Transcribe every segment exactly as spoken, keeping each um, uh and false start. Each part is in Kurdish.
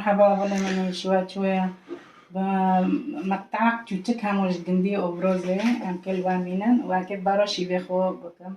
Merhaba, hûnê min û şiwa çûye. Bi meqte'ek çûçik hemû ji gindî Obrozê em kê li wan mînin û eke bara şîvê xwe bikim.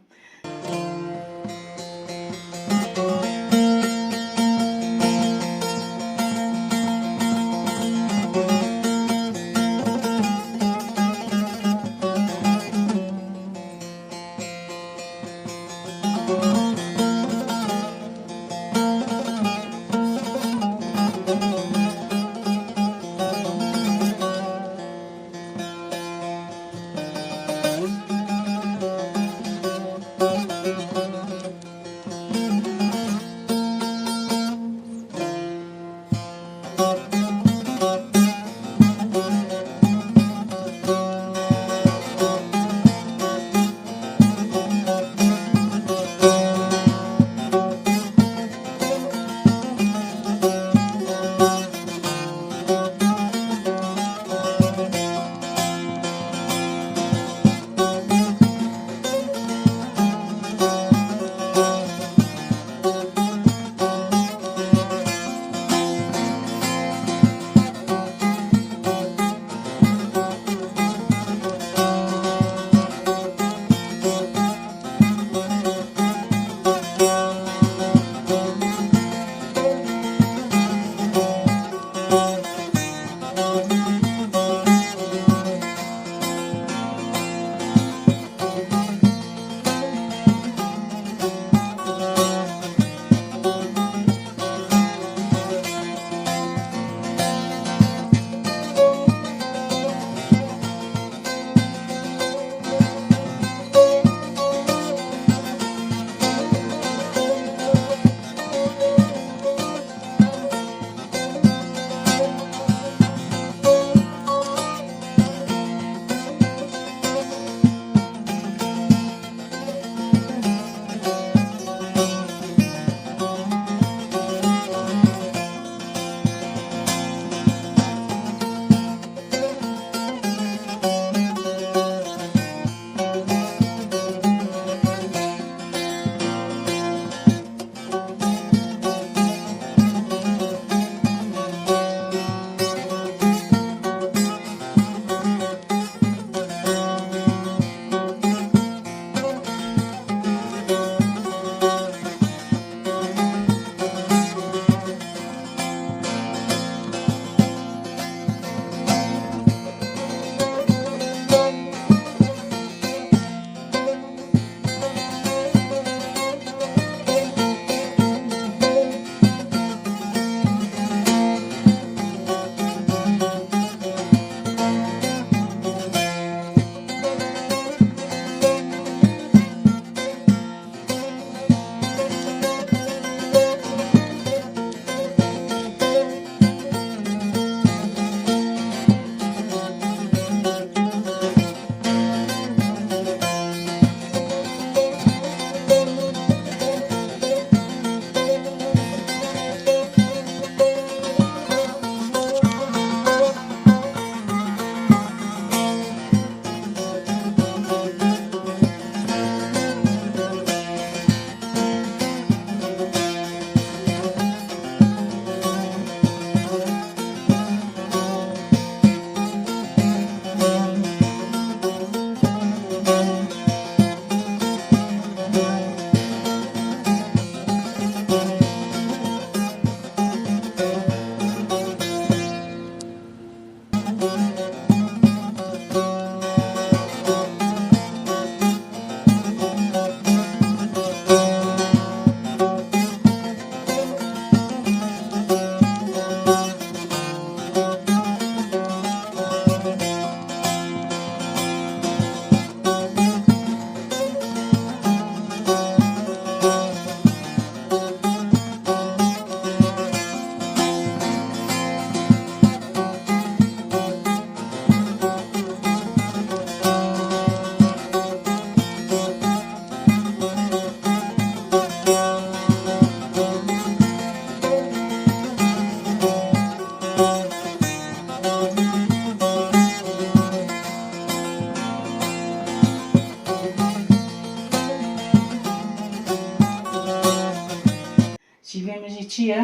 Şîvê min jî çi ye?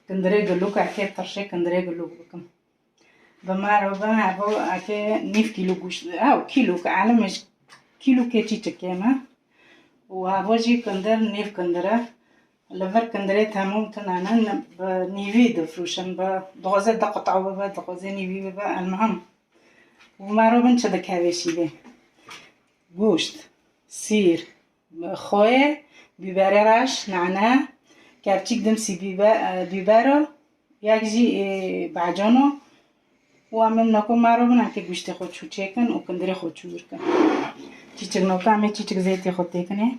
Kindirê gilûk, eke tirşê kindirê gilûk bikim. Bi mero bin, evo eke nîv kîlo goşt, ew kîlo ke, elim ji kîlo ke çîçik kêm e. Û evo jî kindir, nîv kindir e. Li vir kindirê temûm tune ne, bi nîvî difroşin, bi dixwaze du qita bibe, dixwaze nîvî bibe, elmuhim. Û mero bin çi dikeve şîvê? Goşt, sîr, xoyê, bîberê reş, nane, kevçîk dimsî bîbe-, bîbero, yek jî, e, becano. Û em ê noko mero bin eke goştê xwe çû çêkin û kindirê xwe çû wir kin. Çîçik noka em ê çîçik zeytê xwe têkinê.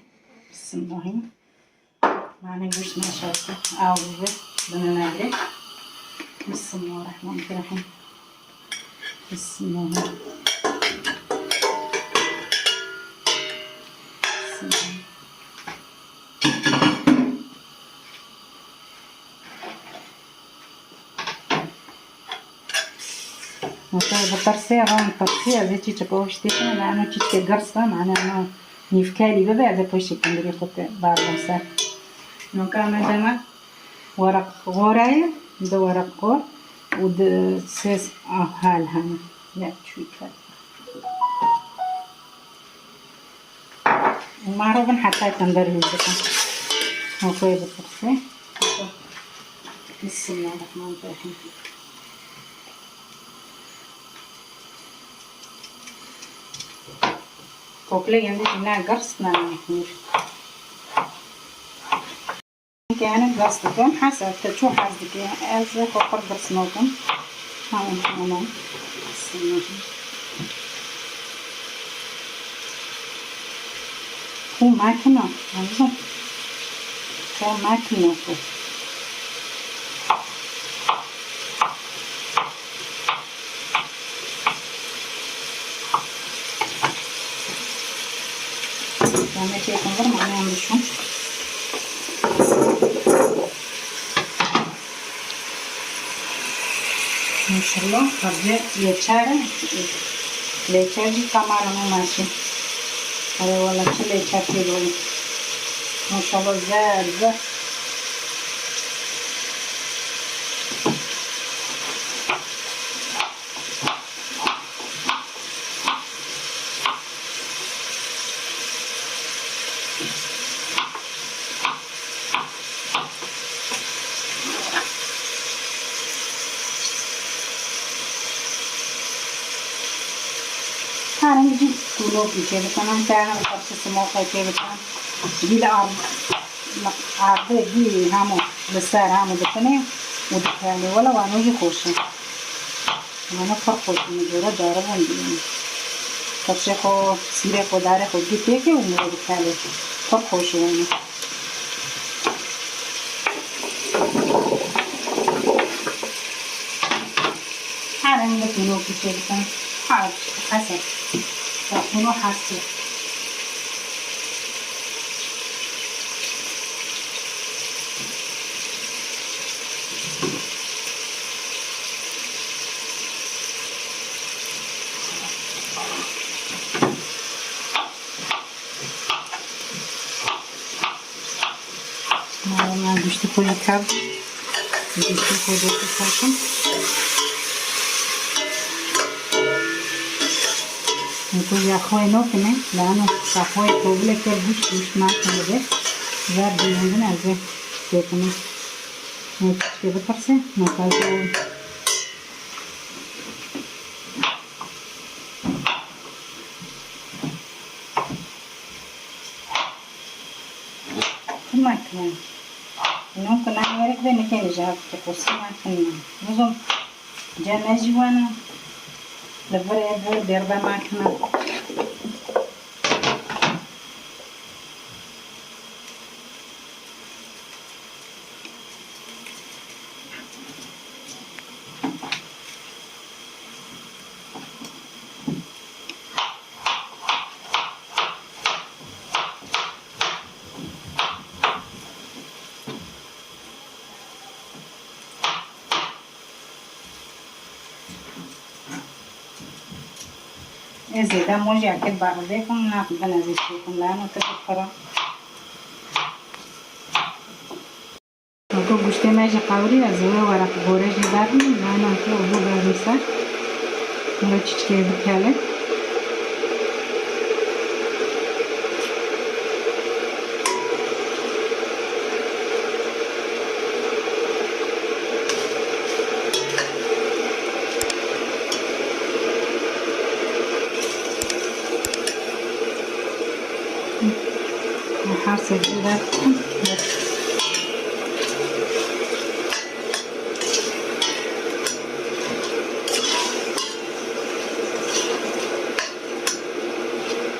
Bismillahî. Mane goşt neşewite. Ew bibe. Bine negre. Bismillahirrahmanirrahim. Bismillah. Bismillah. Wate bi tirsê, ran tirsê, ez ê çîçik o ştê kine, me eno çîçikê girs be, mane eno nîvkelî bibe, ez ê piştî kindirê xwe te berdom ser. Noka me deme wereq xorayê, du wereq xor û du sês hal hene. Yek çûyî ket. Û mero bin heta tender hûr bikin. Nokoyê bitirse. Bismillahirrahmanirrahim. Kokle yendî jî ne girs ne hûr. Kene gas dikim, hesa te ço hez dike. Ez xwe pir girs nakim. Tamam, tamam. Xwe makine, anladın? Xwe makine xwe. Yanlış yapmadım, anlamışım. Maşallah, tabi leçer, leçer jî kamarın maşi. Are wala çi leçer pê boy. Maşallah, zer, zer. Karin jî tûlokî çê bikin, em te hem parçe simoqê çê bikin. Jî li ar-, ardê jî hemû li ser hemû dikine û dikelê. Wele wano jî xweş e. Wano pir xweş e, min jora caribûn dî. Qirçê xwe, sîrê xwe, darê xwe gî têke û mirê dikelê. Pir xweş e wano. Her reng bi tûnokî çê bikin. Her hesek. Bi tûno hez çê. Mala me goştê xwe jî kevt. Goştê xwe jî kevt. Ku ya xwe nokine, lano ya xwe kovile ke goşt goşt nakine de. Ver diyendin ez de têkine. Ne çişke bitirse, ne kalse. Makine. Nû kinan werek ve nikên ji hev ki qursa makine. Nizom cene jî wana. Li vir ev vir derde makine. Ez zêde mojiyeke berxwedê kim, naxwazim ez ê şêkim, lano te dixwara. Goştê me jî qewrî, ez wê were borê jî berdim, nana ku bû berdim ser. Were çiçkê bikele. Her sebze de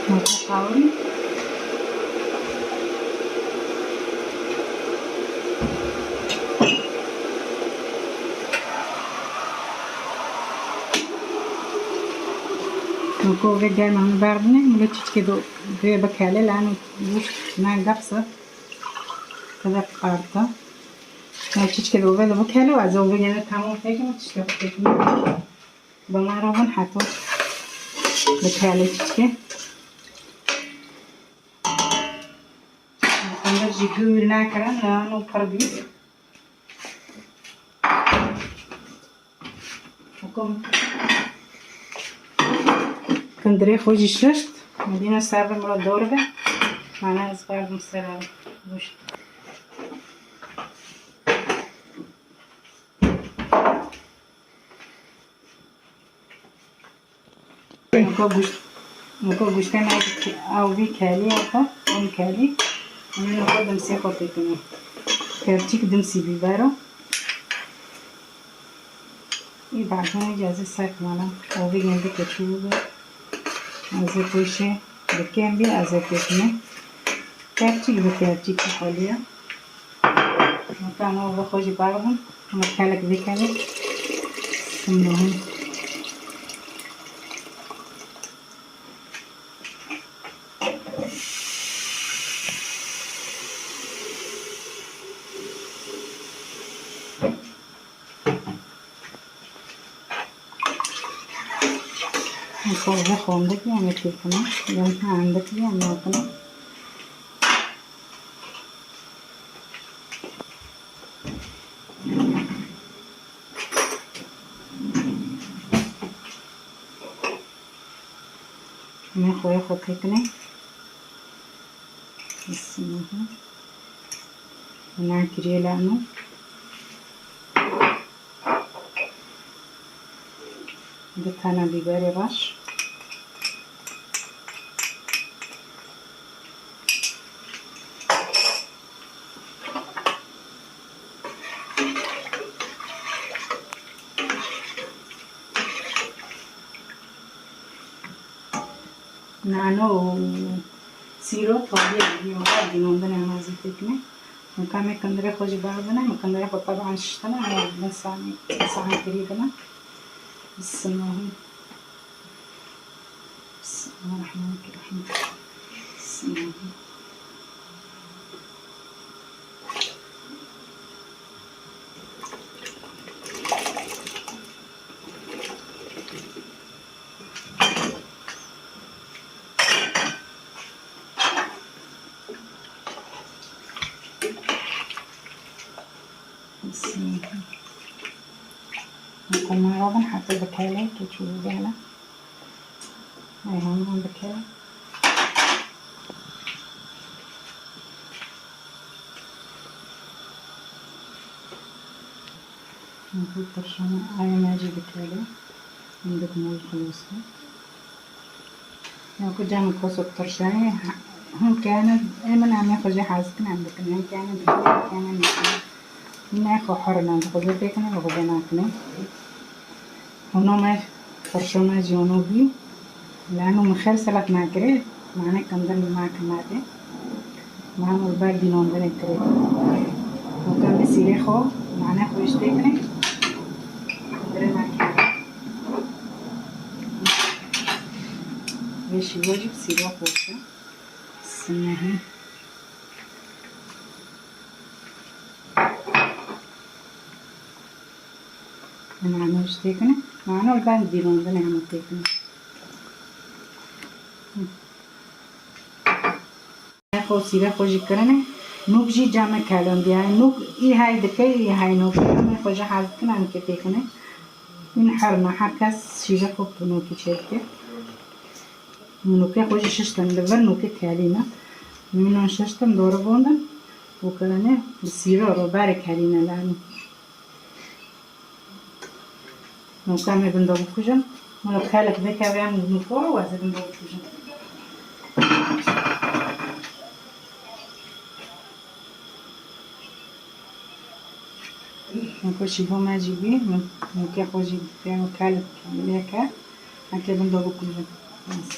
Mata qawrî. Noko ve germa min berdine, milo çiçke do ve bikele, lano goşt ne gapsa. Kada qarta. Ne çiçke do ve bikele, ez o ve gene tamam tekim, çiçke tekim. Bana robin hato bikele çiçke. Anda jî gül nakirin, lano pir bî. Hekum. Kindirê xwe jî şişt. Medîna ser be mira dor be. Mana ez berdim ser ev goşt. Niko goşt, niko goştê me ew vî kelî ye xwe, em kelî. Em ê niko dimsê xwe têkine. Kerçîk dimsî bîbero. Î badin cazî ser mala. Ew vî gende keçû bû. Ez ê pêşê dikem bî, ez ê têkine. Kerçîk bi kerçîk xweliya. Tamam, bi xwe jî bardin. Ama kelek vê kelek. Tamam. Fazla fondak yani tepine. Yanına andak yani yapına. Min xwe xwe têkine. Bismillah. Nan kiriye lano. Du tane bîberê reş. Nano û sîrop haliye, dînondin em ez ê têkine. Min ka me kindirê xwe jî berdine, min kindirê xwe teban şiştine, em ê bin sanî, sanî kirî bine. Bismillahî. Bismillahirrahmanirrahîm. Bismillahî. Bismillah. Niko me rabin heta bikele, keçû bikele. Ay, hemû bikele. Niko tirşana, ay, me jî bikele. Hindik mol xilas bû. Ya ku cem kosok tirşanê, hûn kene, ê min em ê xwe jî hez dikin, em dikin, em kene dikin, em kene nakin. Ne xwe hor in, em xwe zê pêkine, xwe zê nakine. Hûno me tirşo me jî hûno bî. Lano min xêr selat nakirê, mane kindir min nakin nade. Mano li ber dînondinê kirê. Weke bi sîrê xwe, mane xwe ji tê kirê. Kindirê me kere. Vê şîwe jî bi sîrê xweş e. Sinehî. Nano ji têkine. Nano li ben dîrondine hema têkine. Xwe sîre xwe jî kirine. Nûk jî came kalandiye. Nûk î hay dike, î hay nûk. Em ê xwe ji hez dikin, em kê têxine. Min her me, her kes şîve xwe bi nûkî çêdike. Min nûkê xwe jî şiştin, li vir nûkê kelî ne. Min şiştin, dore bondin. Û kirine bi sîro, roberê kelî ne lanî. Nûka em ê bin de bikujin. Min û kelek vekeve em nûko ro wazê bin de bikujin. Nûko şîvo me jî bî, min nûkê xwe jî pê û kelek lêke. Em kê bin de bikujin. Bes.